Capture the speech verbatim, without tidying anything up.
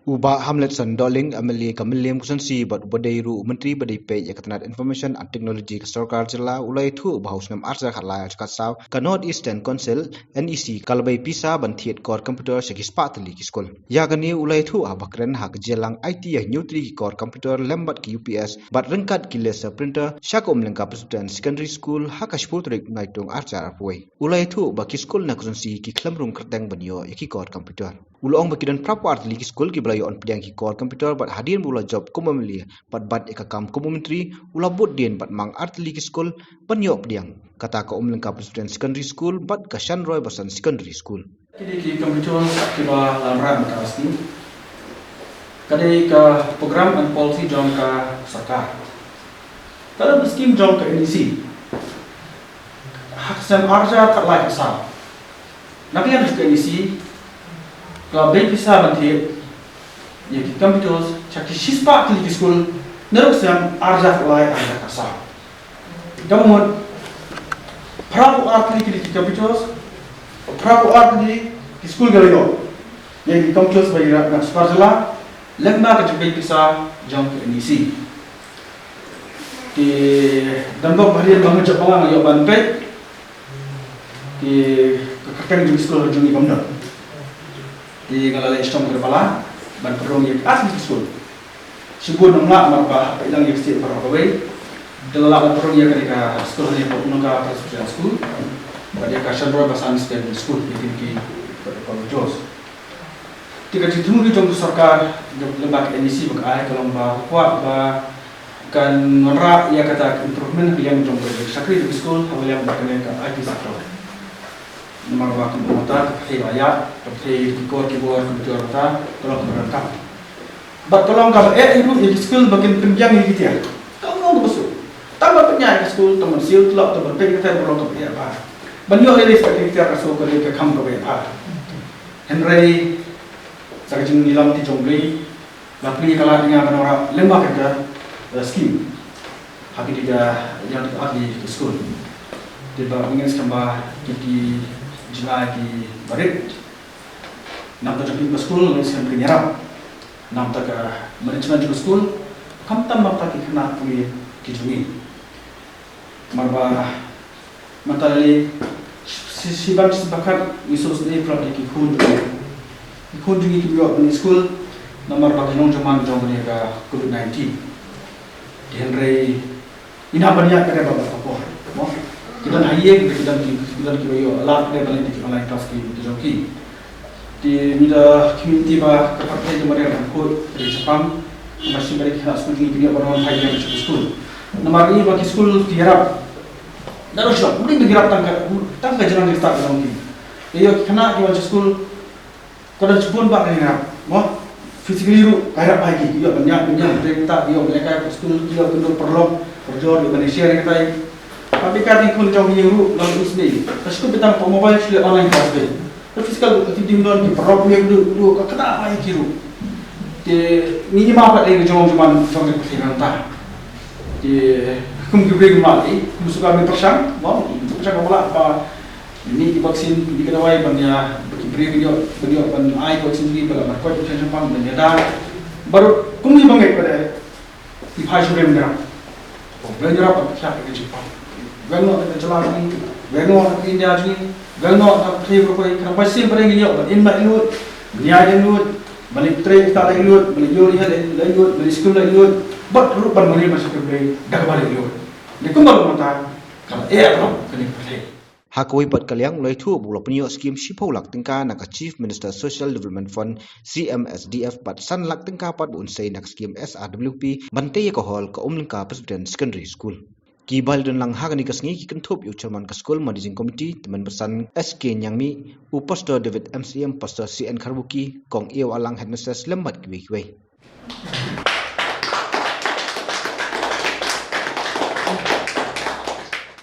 U Bah Hamletson Dohling, M L A ka Mylliem Constituency bad uba dei ruh u Myntri ba dei peit ïa ka tnat Information and Technology ka Sorkar Jylla, u la ïathuh ba ha u snem ar hajar khatlai ar hajar khatsaw ka North Eastern Council, N E C, ka la bai pisa ban thied kor computer sha ki spah tylli ki skul. Ïa kane u la ïathuh haba kren ha ka jingïalang aiti ïa hynñiew tylli ki kor computer lem bad ki U P S bad ryngkat ki laser printer sha ka Umlyngka Presbyterian Secondary School ha ka shiphew tarik Naitung ar hajar arphew wei. U la ïathuh ba ki skul na constituency ki khlem rung kyrteng ban ïoh ïa ki kor computer. U la ong ba ki don phra phew ar tylli ki skul kiba la ïoh ban pdiang ki kor computer bad hadien ba u la jop kum M L A bad bat ïa ka kam kum u Myntri, u la bud dien bad mang ar tylli ki skul ban ïoh pdiang. Kata ka Umlyngka Presbyterian Secondary School bad ka Shanroy Basan Secondary School. Ki dei ki computer kiba la wanrah mynta ka sngi. Ka dei ka program and policy jong ka sorkar. Ka don ka skim jong ka N E C. Ha ka snem ar hajar khatlai khatsaw, na ka liang ka N E C ka la bai pisa ban thied ïa ki computers sha ki shispah tylli ki skul naduh ka snem ar hajar khatlai ar hajar khatsaw. Ka mut phra phew ar tylli ki computers, phra phew ar tylli ki skul ki la ïoh ïa ki computers ba ïarap na sorkar jylla lem bad ka jingbai pisa jong ka N E C. Te don bok ba hadien ba nga jop ba nga ïoh ban peit, te ka kyrteng jong ki skul jong ngi kam don. Te nga la leit shitom ka Dapala ban pynrung ïa ki ar tylli ki skul. Shibun ym lah namar ba hap peit lang ïa ka state baroh kawei. Te la lah ban pynrung ïa kane ka skul hangne, Umlyngka Presbyterian School bad ïa ka Shanroy Basan Secondary School, ïa kine ki computers. Te ka jingthmu jong ka sorkar lem bad ka N E C ba ka ai ka long ba ka kwah ba kan wanrah ïa kata ka improvement ha ka liang jong ka shakri jong ka skul ha ka liang ba kane ka I T sector. Namar ba kumta ka pyrthei ba ïa ka pyrthei ki kor ki bor computer ta ka long kaba donkam. Bad ka long kaba eh ruh ïa ki skul ba kin pynbiang ïa ki tiar. Ka long kaba suk. Tang ban pynïaid ïa ki skul, tang ban siew tlot, tang ban peit ïa ki tiar, ka long kaba eh bha. Ban ïoh lei lei sa ki tiar ka suk ka dei ka kam kaba eh bha. Hynrei sa ka jingïalam ti jong U Blei, la plie ka lad ïa nga ban wanrah lem bad kata ka, eh, skim ha kine ki, eh, ïa ki ar tylli ki skul. Te ba ngin skhem ba kine ki jingïaid kiba rit, namar jong kine ki skul ngin skhem kin ïarap. Namar ka management jong ka skul, khamtam namar ki khynnah kmie ki jong ngi. Namar ba mynta lei shi, shiban shi bakhat ngi sngewsynei palat ïa ki khun jong ngi. Ki khun jong ngi kim ïoh ban leit skul namar ba ka jinglong jingman jong kane ka covid nineteen. Te hynrei ngi hap ban ïaid katba bha ka por, mo. Ki don ha ïing, ki don ki, ki don kiba ïoh lad katba leit ki online class ki jong ki. Te ngi da community ba ka pyrthei jong ba dei ban khuid, ka dei Japan, ba shim ba dei ki khynnah skul jong ngi ki ïoh ban wan ha ïing sha skul. Namar ngi ba ki skul ki ïarap. Naduh shuwa, ym dei ba ki ïarap tang ka, tang ka jinglong jingstad jong ki. Ïoh ki khynnah ki wan sha skul, ka don shibun bah ka ïarap, mo. Physically ruh ka ïarap bha ïa ki, ki ïoh ban ïaid ban ïeng, ki ïoh ban lehkai ha skul, ki ïoh kynduh paralok parajor, ïoh ban share ïa kitai. Bad ki khun jong ngi ruh, la u sni ka skul beit tang ka mobile, shu leh online class beit. Ka physical activity ym don, ki paralok ym ïeng duh duh, ka kynnoh bha ïa ki ruh. Te ngi ïa map pat ïa ka jinglong jingman jong ka pyrthei mynta. Te kum ki briew ki mlak, eh, kum sorkar ngi pyrshang, mo, pyrshang ka mlak ba ngi ki vaccine, ngi ka dawai ban ïa, ki briew ki ïoh, ban ïoh ban ai vaccine ngi ba la markot ki chen champang ban ïa da. Baroh kum ngi ba ngeit ba dei. Ki phai sha rim ngi rap. Ba ngi rap ban pynkhih ïa ka jingpang. Weng noh ka jylla jong ngi, weng noh ka India jong ngi, weng noh ka pyrthei baroh kawei, ka ba shisien ba dei ngi ïoh ban im laitluid, ban ïaid laitluid, ban leit trei kita laitluid, ban leit ïoh riha laitluid, ban leit skul laitluid, bad ruh ban mareh ban shakri Blei da kaba laitluid. Te kumba long mynta, ka la eh baroh kane ka pyrthei. Ha kawei pat ka liang u la ïathuh ba u la pynïoh skim shiphew lak tyngka na ka Chief Minister Social Development Fund, C M S D F, bad san lak tyngka pat ba un sei na ka skim S R W P ban tei ïa ka hall ka Umlyngka Presbyterian Secondary School. Kiba la don lang ha kane ka sngi ki kynthup ïa u Chairman ka skul, Managing Committee, Tymmen Basan S K Niangmih, u Pastor David M C M, Pastor C N Kharbuki, Kong Ïewahlang Headmistress lem bad kiwei kiwei.